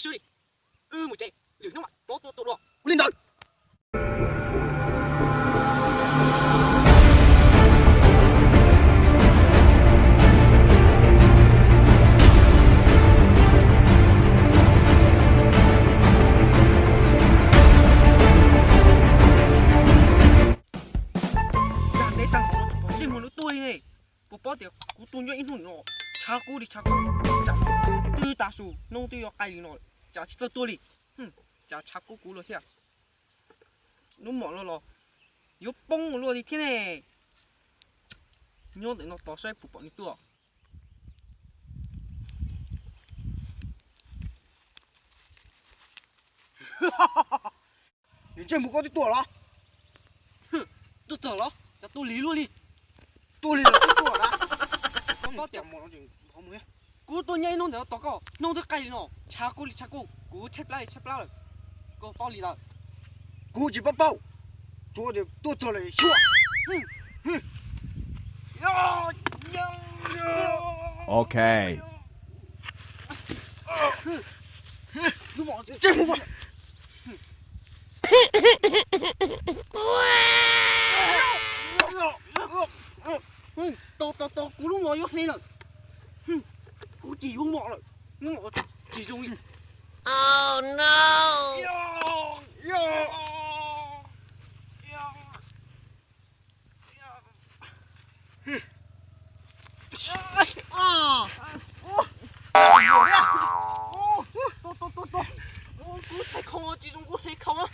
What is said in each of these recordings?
swb li. Wb mus tsev, lwm hnub mam rov tuaj tua dua. Ua li ntawd. Ntsej muag lub tuaj li ne, puas paub tias kuv tuaj nyob ib hnub no tshav kub li tshav kub, tsam twb tav su hnub twb yuav qaij li no, cas tsis txawj tuaj li. Cas tshav kub kuv luaj thiab. Hnub mom no los yuav poob luaj li thiab ne. Nyob ntawm no tos saib puas pom nws tuaj. Ntsej muag koj twb tuaj los? Tuaj txog los? Cas tuaj lig luaj li. Tuaj lig los twb tuaj na. Kuv tuaj nyob ib hnub ntawm no tos koj, hnub twb qaij li no, tshav kub li tshav kub, kuv tshaib plab li tshaib plab lawm. Koj paub li ntawd. Kuv tsis paub paub, tsuav tias tuaj txog lawm xyuas. Ok. Ntsej muag. Tos tos tos, kuv lub mom yuav hle lawm. Kuv tsis yuav mom lawm, lub mom tsis zoo li. Tos tos tos tos, kuv txhais khau tsis zoo, kuv hle khau.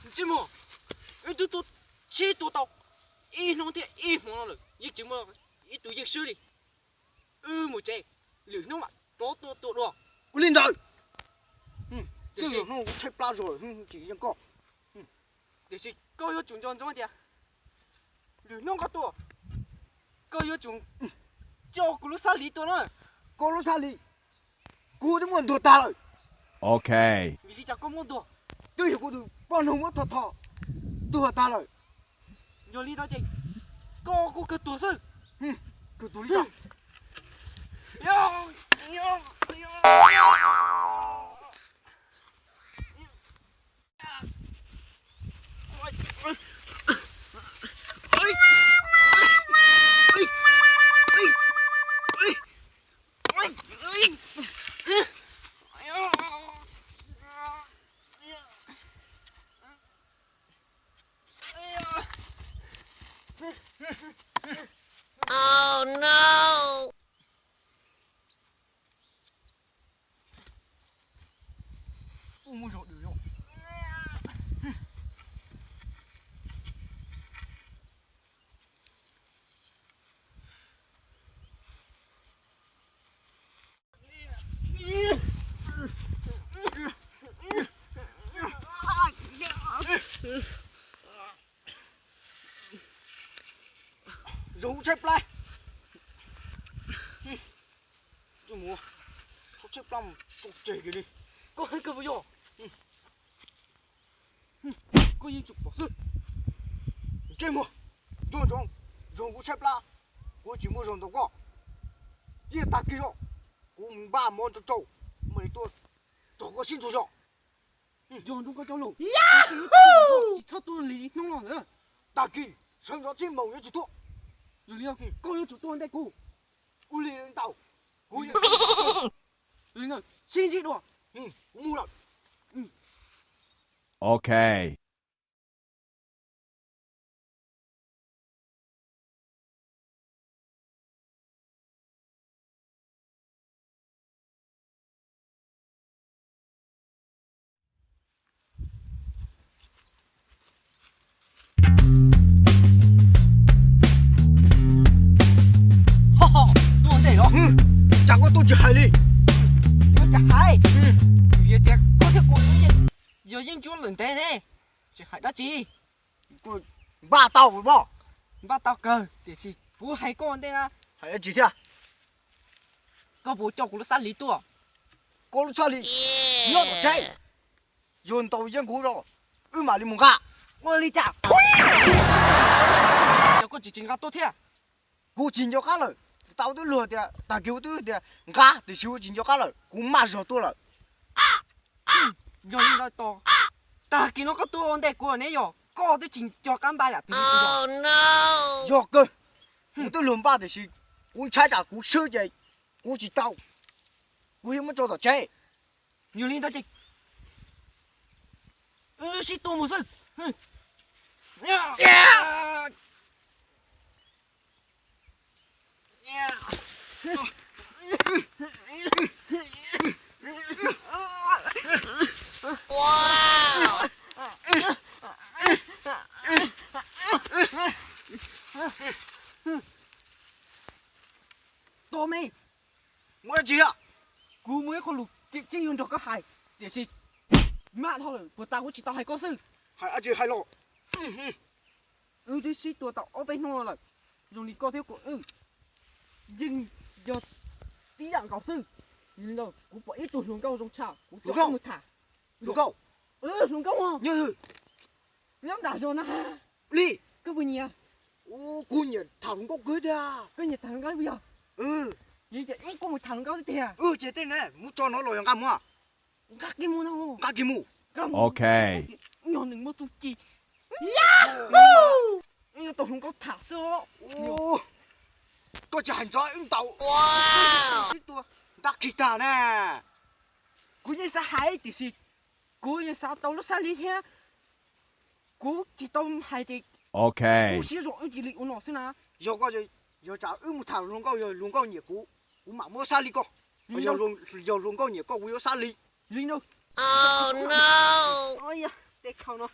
Ntsej muag, wb twb tuaj tsheb tuaj tau ib hnub thiab ib hmo no lawm, yeej tsis muaj ib tug yeej swb li. Wb mus tsev, lwm hnub mam rov tuaj tua dua. Ua li ntawd. Tiam sis hnub kuv tshaib plab zog lawm, tsis yeej koj. Tiam sis koj yuav tsum nco ntsoov tias lwm hnub koj tuaj, koj yuav tsum coj kuv lub xab lis tuaj na. Koj lub xab lis, kuv twb muab ntuag tag lawm. Ok. Vim li cas koj muab ntuag? Twb yog kuv tus poj noog muab tho tho ntuag tag lawm. Yog li ntawd ces koj kuj kawg tuag xwb. Kawg tuag li cas? Oh no! Ua muaj zog dwm zog. Zoo tshaib plab. Tshaib plab mus tsau tseg kiag li. Koj heev kawg puas yog? Koj yeej tsum pom xwb. Ntsej muag, zoo zoo, zoo kuv tshaib plab, kuv tsis muaj zog ntaus koj. Ciaj tag kis los kuv mus npaj mov tsau tsau, mam li tuaj rog koj sib ntsuas zog. Yog nrog koj cov lus, tsis txhob tuaj li hnub no ntag. Tag kis sawv ntxov tsib moos yuav tsis tuaj. Yog li koj yuav tsum tuaj ntej kuv. Ua li ntawd, kuv yuav sib ntsib dua. Kuv mus lawm. Ok. Ho ho, tuaj ntej os. Hais, yog tias koj thiab kuv yog yeeb ncuab lawm ntev ne, tsis hais dab tsi. Npaj tau, npaj tau kawg, tiam sis kuv hais koj ua ntej na. Hais dab tsi thiab? Koj puas coj kuv lub xab li tuaj? Koj lub xab li nyob tom tsev, yog ntaus yeeb ncuab rau, wb mam li mus nqa. Ua li cas? Yog koj tsis tsis nqa tuaj thiab? Kuv tsis nco qab lawm. Tau twb luag tias, tag kis kuv twb tias nqa, tiam sis kuv tsis nco qab lawm, kuv maj zog tuaj lawm. Yog li ntawd, tag kis no koj tuaj ua ntej kuv ne, yog koj twb tsis nco qab npaj yam twg. Yog kawg, kuv twb luag npaj tiam sis kuv ntshai tsam kuv swb ces kuv tsis tau, kuv thiaj muab tso tom tsev. Yog li ntawd ces wb sib tua mus xwb. Tos me, muaj dab tsi a? Kuv muaj ib qho lus tseem ceeb yuav nrog koj hais, tiam sis maj dhau lawm, puas tas kuv tsis tau hais koj xwb. Hais dab tsi hais los. Wb twb sib tua tau ob peb hnub no lawm, zoo li koj thiab kuv wb yeej yog tib yam nkaus xwb. Yog li ntawd kuv pom ib tug hluas nkauj zoo tshaj, kuv coj mus tham. Hluas nkauj? Hluas nkauj os. Nyob nram zos na. Li koj puas nyiam? Kuv nyiam tham hluas nkauj kawg tiag. Koj nyiam tham hluas nkauj puas yog? Yog ces wb kuj mus tham hluas nkauj xwb tiag. Ces tej ne, muab tso no los yog nqa mus? Nqa kiag mus no. Nqa kiag mus. Ok. Yog nws muaj txuj ci. Wb yuav tau hluas nkauj tham xwb os. Koj tsis hais ntxov wb ntaus. Sib tua ntab khis tag na. Kuv yeej xav hais tiam sis kuv yeej xav tau lub xab li thiab. Kuv tsis tau hais ces kuv siab zoo wb cia li ua no xwb na. Yog koj, yog tsam wb mus tham hluas nkauj, yog hluas nkauj nyiam kuv, kuv mam muab xab li koj. Yog hluas nkauj nyiam koj kuv yuav xab li. Li no. Tej khau no.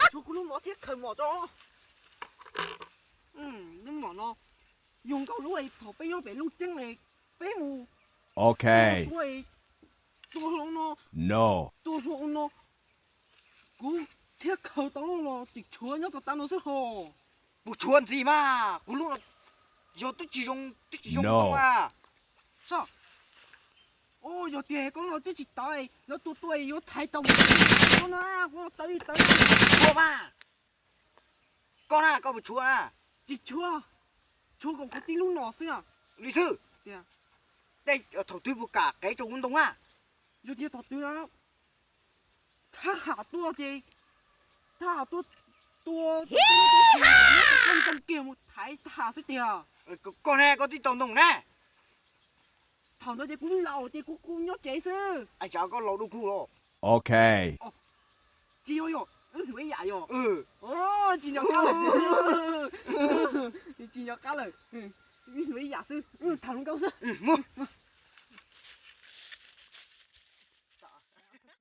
Tshuav kuv lub mom thiab khaws mom tso. Lub mom no yog nkauj lub, thaum peb nyob pem Looj Ceeb, peb mus suab tua hlo no, tua hlo no. Kuv thiab khaws tau los tseem tshuav nyob tom tav no xwb hos. Puas tshuav ntxiv mas, kuv lub no yog twb tsis zoo, twb tsis zoo ntoo a. Yog tias koj lub no twb tsis tawv, lawv tua tuaj yuav thaiv tau koj no, koj tawv li tawv. Tshuav mas. Koj na, koj puas tshuav na? Tsis tshuav, tshuav kom kuv tib lub no xwb. Li xwb. Tej thaum twg puas kam qev rau kuv ntoo na? Yog tias thaum twg thab ham tuaj ces thab ham tuaj tua ntoo kiag mus thaiv thab ham xwb tiag. Koj ne, koj twb tau ntoo na. Thaum ntawd ces kuv laus ces kuv kuj nyob tsev xwb. Ai, tsam koj laus dua kuv los. Ok. Tsis yog, yog wb hluas ib yam yog. Tsis nco qab lawm, tsis nco qab lawm. Wb hluas ib yam xwb, tham hluas nkauj xwb. Mus.